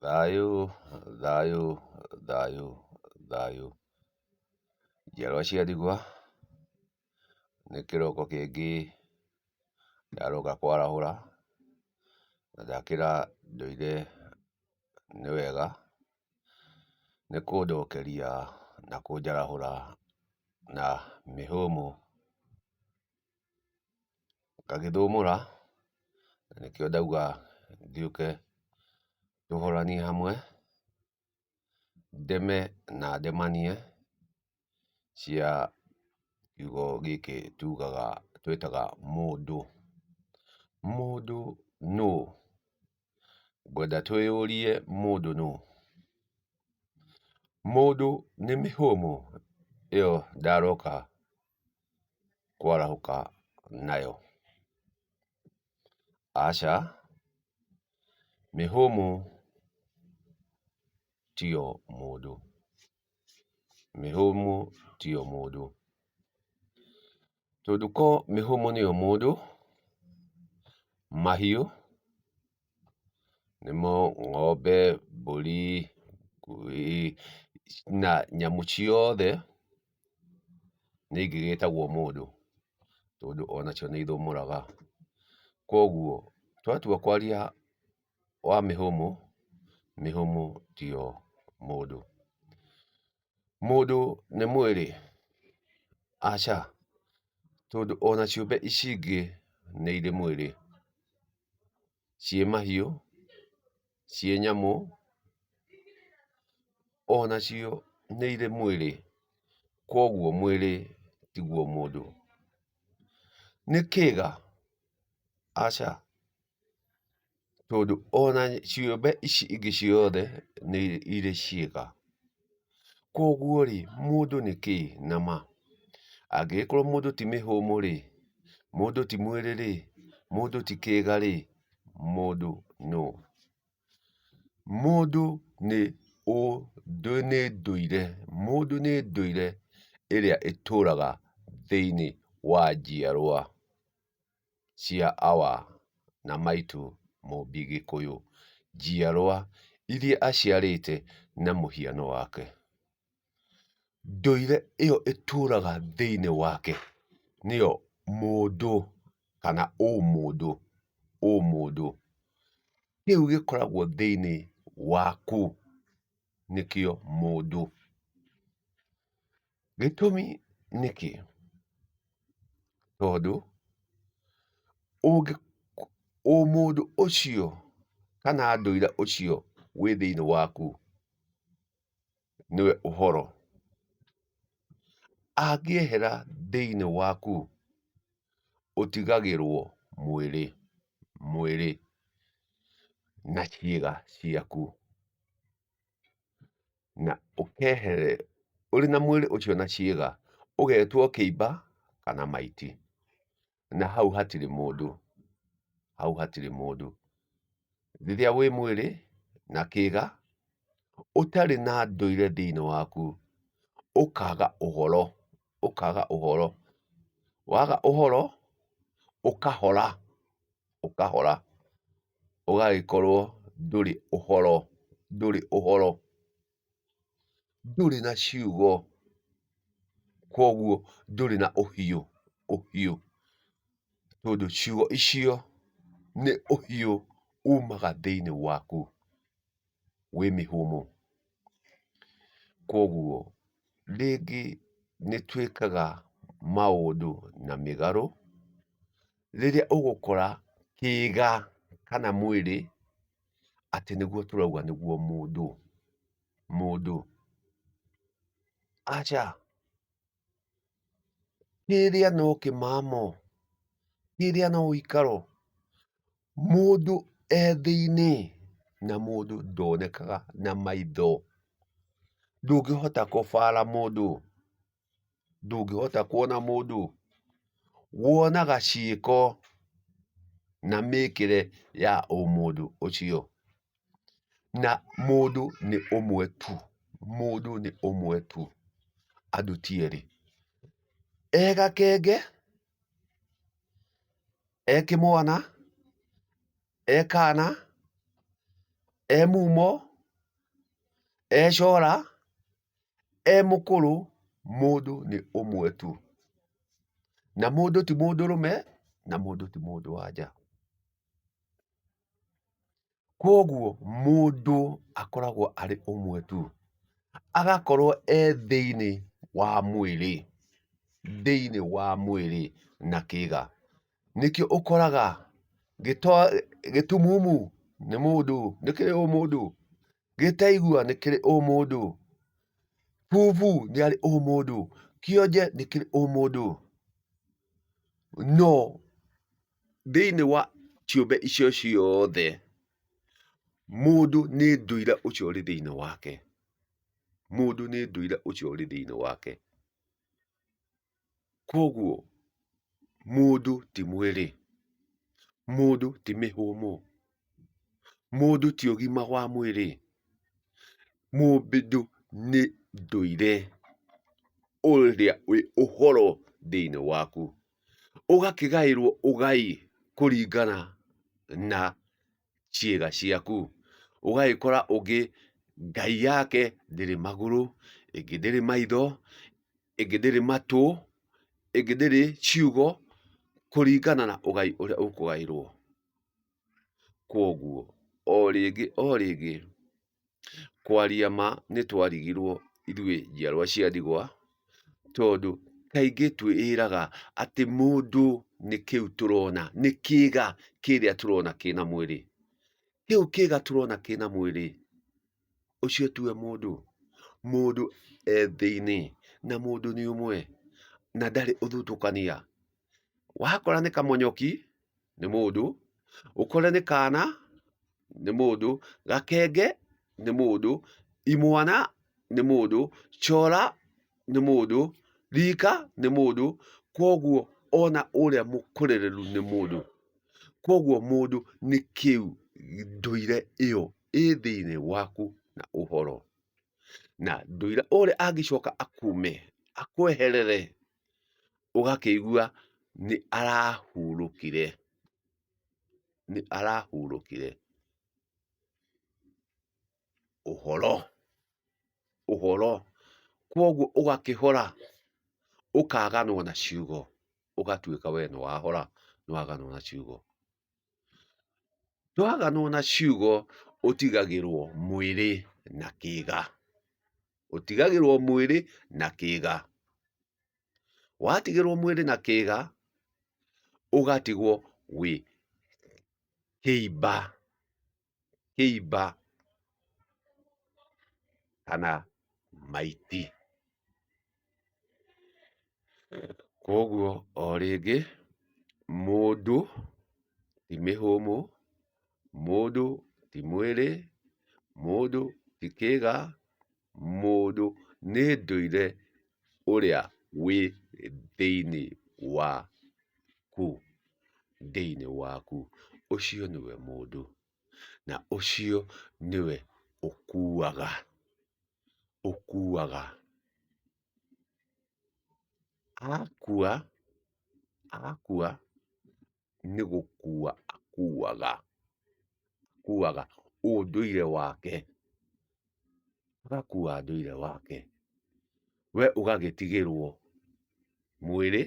Thayũ, thayũ, thayũ, thayũ. Njiarwa cia ndigwa, nĩ kĩroko kĩngĩ ndaroka kwarahũra, na ndakĩra ndũire nĩ wega, nĩ kũndokeria na kũnjarahũra na mĩhũmũ ngagĩthũmũra, na nĩkĩo ndauga ngĩũke tũhoranie hamwe, ndeme na ndemanie cia kiugo gĩkĩ tugaga twĩtaga mũndũ. Mũndũ nũ? Ngwenda twĩyũrie mũndũ nũ? Mũndũ nĩ mĩhũmũ ĩyo ndaroka kwarahũka nayo. Aca, mĩhũmũ tiyo mũndũ, mĩhũmũ tiyo mũndũ. Tondũ ko mĩhũmũ nĩyo mũndũ, mahiũ nĩmo ng'ombe, mbũri, ngui na nyamũ ciothe nĩ ingĩgĩtagwo mũndũ tondũ onacio nĩ ithũmũraga. Koguo twatua kwaria wa mĩhũmũ, mĩhũmũ tiyo mũndũ. Mũndũ nĩ mwĩrĩ? Aca, tondũ ona ciũmbe ici ingĩ nĩ irĩ mwĩrĩ, ciĩ mahiũ, ciĩ nyamũ, onacio nĩ irĩ mwĩrĩ, koguo mwĩrĩ tiguo mũndũ. Nĩ kĩga? Aca, tondũ ona ciũmbe ici ingĩ ciothe nĩ irĩ ciĩga. Koguo rĩ, mũndũ nĩ kĩ nama? Angĩgĩkorwo mũndũ ti mĩhũmũ rĩ, mũndũ ti mwĩrĩ rĩ, mũndũ ti kĩga rĩ, mũndũ nũ? Mũndũ nĩ nĩ ndũire, mũndũ nĩ ndũire ĩrĩa ĩtũraga thĩinĩ wa njiarwa cia awa na maitũ mũmbi Gĩkũyũ, njiarwa iria aciarĩte na mũhiano wake. Ndũire ĩyo ĩtũraga thĩinĩ wake nĩyo mũndũ kana ũmũndũ, ũmũndũ. Kĩu gĩkoragwo thĩinĩ waku nĩkĩo mũndũ. Gĩtũmi nĩkĩ? Tondũ ũmũndũ ũcio kana ndũire ũcio wĩ thĩinĩ waku nĩwe ũhoro. Angĩehera thĩinĩ waku ũtigagĩrwo mwĩrĩ, mwĩrĩ na ciĩga ciaku, na ũkehere ũrĩ na mwĩrĩ ũcio na ciĩga ũgetwo kĩimba kana maiti, na hau hatirĩ mũndũ, hau hatirĩ mũndũ. Rĩrĩa wĩ mwĩrĩ na kĩga ũtarĩ na ndũire thĩinĩ waku, ũkaga ũhoro, ũkaga ũhoro, waga ũhoro ũkahora, ũkahora, ũgagĩkorwo ndũrĩ ũhoro, ndũrĩ ũhoro, ndũrĩ na ciugo, koguo ndũrĩ na ũhiũ, ũhiũ, tondũ ciugo icio nĩ ũhiũ umaga thĩinĩ waku wĩ mĩhũmũ. Koguo rĩngĩ nĩ twĩkaga maũndũ na mĩgarũ, rĩrĩa ũgũkora kĩga kana mwĩrĩ atĩ nĩguo tũrauga nĩguo mũndũ, mũndũ. Aca, kĩrĩa no kĩmamo, kĩrĩa no ũikaro, mũndũ e thĩinĩ na mũndũ ndonekaga na maitho. Ndũngĩhota kũbara mũndũ, ndũngĩhota kuona mũndũ, wonaga ciĩko na mĩkĩre ya ũmũndũ ũcio. Na mũndũ nĩ ũmwe tu, mũndũ nĩ ũmwe tu, andũ ti erĩ. E gakenge, e kĩmwana, e kana, e mumo, E cora, e mũkũrũ, mũndũ nĩ ũmwe tu. Na mũndũ ti mũndũrũme na mũndũ ti mũndũ wa nja. Koguo mũndũ akoragwo arĩ ũmwe tu, agakorwo e thĩiniĩ wa mwĩrĩ, thĩiniĩ wa mwĩrĩ na kĩga. Nĩkĩo ũkoraga gĩtumumu nĩ mũndũ, nĩ kĩrĩ ũmũndũ, gĩtaigua nĩ kĩrĩ ũmũndũ, bubu nĩ arĩ ũmũndũ, kĩonje nĩ kĩrĩ ũmũndũ. No thĩiniĩ wa ciũmbe icio ciothe, mũndũ nĩ ndũire ũcio ũrĩ thĩiniĩ wake, mũndũ nĩ ndũire ũcio ũrĩ thĩiniĩ wake. Koguo mũndũ ti mwĩrĩ, mũndũ ti mĩhũmũ, mũndũ ti ũgima wa mwĩrĩ, mũndũ nĩ ndũire ũrĩa wĩ ũhoro thĩiniĩ waku. Ũgakĩgaĩrwo ũgai kũringana na ciĩga ciaku. Ũgagĩkora ũngĩ ngai yake ndĩrĩ magũrũ, ĩngĩ ndĩrĩ maitho, ĩngĩ ndĩrĩ matũ, ĩngĩ ndĩrĩ ciugo, kũringana na ũgai ũrĩa ũkũgaĩrwo. Kwoguo o rĩngĩ o rĩngĩ, kwaria ma nĩ twarigirwo ithuĩ njiarwa cia ndigwa, tondũ kaingĩ twĩĩraga atĩ mũndũ nĩ kĩu tũrona, nĩ kĩga kĩrĩa tũrona kĩna mwĩrĩ. Kĩu kĩga tũrona kĩna mwĩrĩ, ũcio tiwe mũndũ. Mũndũ e thĩiniĩ, na mũndũ nĩ ũmwe, na ndarĩ ũthutũkania. Wakora nĩ kamonyoki, nĩ mũndũ, ũkore nĩ kana, nĩ mũndũ, gakenge, nĩ mũndũ, imwana, nĩ mũndũ, chora, nĩ mũndũ, rika, nĩ mũndũ, kwoguo ona ũrĩa mũkũrĩrĩru nĩ mũndũ. Kwoguo mũndũ nĩ kĩu ndũire ĩyo ĩ thĩiniĩ waku na ũhoro. Na ndũire ũrĩa angĩcoka akume, akweherere, ũgakĩigua nĩ arahurũkire, nĩ arahurũkire. Ũhoro, ũhoro. Kwoguo ũgakĩhora, ũkaganwo na ciugo, ũgatuĩka we nĩ wahora, nĩ waganwo na ciugo. Twaganwo na ciugo ũtigagĩrwo mwĩrĩ na kĩga, ũtigagĩrwo mwĩrĩ na kĩga. Watigĩrwo mwĩrĩ na kĩga, ũgatigwo wĩ kĩimba, kĩimba kana maiti. Kwoguo o rĩngĩ mũndũ ti mĩhũmũ, mũndũ ti mwĩrĩ, mũndũ ti kĩga, mũndũ nĩ ndũire ũrĩa wĩ thĩiniĩ waku, thĩiniĩ waku, ũcio nĩwe mũndũ, na ũcio nĩwe ũkuaga, ũkuaga. Akua, akua nĩ gũkua akuaga, akuaga ũndũire wake, agakua ndũire wake, we ũgagĩtigĩrwo mwĩrĩ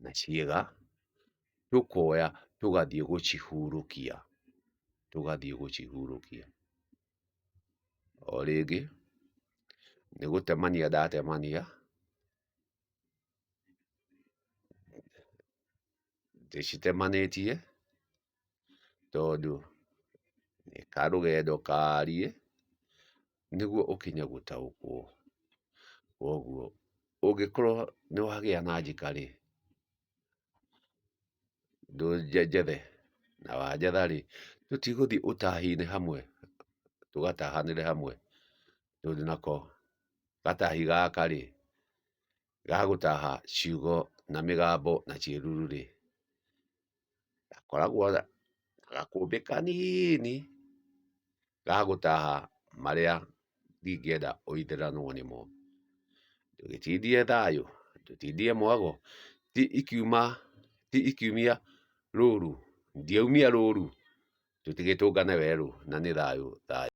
na ciĩga, tũkoya tũgathiĩ gũcihurũkia, tũgathiĩ gũcihurũkia. O rĩngĩ nĩ gũtemania ndatemania, ndĩcitemanĩtie tondũ nĩ karũgendo kariĩ nĩguo ũkinye gũtaũkwo. Koguo ũngĩkorwo nĩ wagĩa na njĩka rĩ, njethe, na wanjetha rĩ, tũtigũthiĩ ũtahi-inĩ hamwe, tũgatahanĩre hamwe, tondũ nako gatahi gaka rĩ, ga gũtaha ciugo na mĩgambo na ciĩruru rĩ, gakoragwo na gakũmbĩ kanini ga gũtaha marĩa ndingĩenda ũithĩranwo nĩmo. Tũgĩtindie thayũ, tũtindie mwago, ti ikiuma, ti ikiumia rũru, ndiaumia rũru, tũtigĩtũngane werũ na nĩ thayũ thayũ.